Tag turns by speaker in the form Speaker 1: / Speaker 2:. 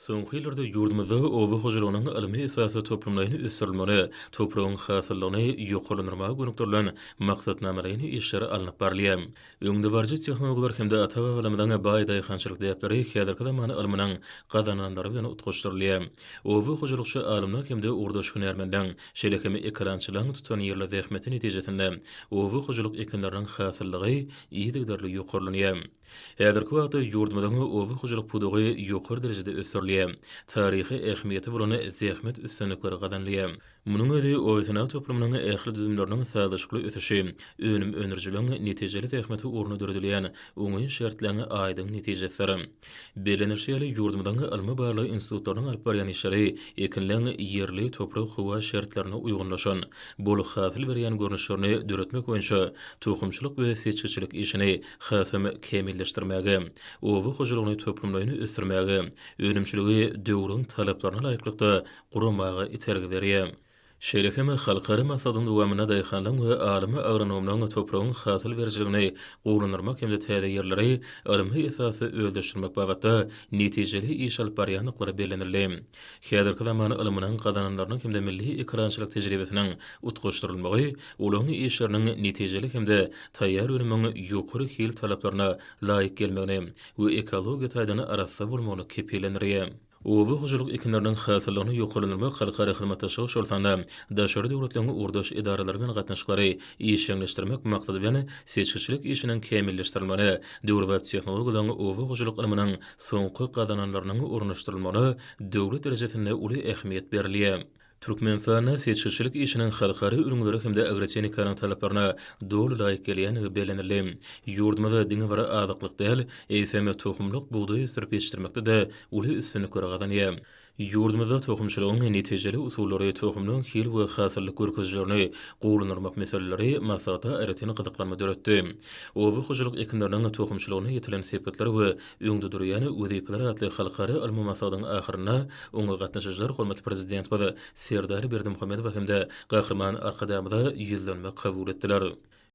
Speaker 1: Soňky ýyllarda ýurdumyzda oba hojalygynyň ylmy esasda toplumlaýyn ösdürilmegine, topragyň hasyllygyny ýokarlandyrmaga gönükdirilen maksatnamalaýyn işler alnyp barylýar. Öňdebaryjy tehnologiýalar hem-de ata-babalarymyzyň baý daýhançylyk däpleri häzirki zaman ylmynyň gazananlary bilen utgaşdyrylýar. Oba hojalykçy alymlar hem-de ugurdaş hünärmenleň, şeýle hem ekerançylaryň tutanýerli zähmeti netijesinde oba hojalyk ekinleriniň hasyllygy yzygiderli ýokarlanýar. Häzirki wagtda ýurdumyzyň oba hojalyk pudagy ýokary derejede ösdürilýär, taryhy ähmiýeti bolan zähmet üstünlikleri gazanylýar. Munuň özi obasenagat toplumynyň ähli düzümleriniň sazlaşykly ösüşi, önüm öndürijiligiň netijeli zähmeti ugrunda döredilýän oňyn şertleriň aýdyň netijesidir. Bellenilişi ýaly, ýurdumyzyň ylmy-barlag institutlarynyň alyp barýan işleri ekinleň ýerli toprak-howa şertlerine uýgunlaşan, bol hasyl berýän görnüşlerini döretmek boýunça tohumçylyk we seçgiçilik işini hasam kämilleşdirmäge, oba hojalygyny toplumlaýyn ösdürmäge, önümçiligi döwrüň talaplaryna laýyklykda guramaga itergi berýär. Şeýle hem halkara maslahatyň dowamynda daýhanlaryň we alym-agronomlaryň topragyň hasyl berijiligini gowulandyrmak hem-de täze ýerleri ylmy esasda özleşdirmek babatda netijeli iş alyp barýandyklary bellenildi. Häzirki zaman ylmynyň gazananlarynyň hem-de milli ekerançylyk tejribesiniň utgaşdyrylmagy olaryň işleriniň netijeli hem-de taýýar önümiň ýokary hil talaplaryna laýyk gelmegini we ekologiýa taýdan arassa bolmagyny kepillendirýär. Oba hojalyk ekinleriniň hasyllygyny ýokarlandyrmak halkara hyzmatdaşlygy, şol sanda daşary döwletleriň ugurdaş edaralary bilen gatnaşyklary işjeňleşdirmek maksady bilen seçgiçilik işiniň kämilleşdirilmegine, döwrebap tehnologiýalaryň oba hojalyk ylmynyň soňky gazananlarynyň ornaşdyrylmagyna döwlet derejesinde uly ähmiýet berilýär. Türkmenistanda seçgiçilik işiniň halkara ülňülere hem-de agrotehnikanyň talaplaryna doly laýyk gelýändigi bellenildi. Ýurdumyz diňe bir azyklyk däl, eýsem, tohumlyk bugdaý ösdürip ýetişdirmekde-de uly üstünlikleri gazanýar. Ýurdumyzda tohumçylygyň netijeli usullary, tohumlaryň hil we hasyllyk görkezijilerini gowulandyrmak meseleleri maslahata aýratyn gyzyklanma döretdi. Oba hojalyk ekinleriniň tohumçylygyna ýetilen sepgitler we öňde durýan wezipeler atly halkara ylmy maslahatyň ahyrynda oňa gatnaşyjylar hormatly Prezidentimiz Serdar Berdimuhamedowa hem-de Gahryman Arkadagymyza ýüzlenme kabul etdiler.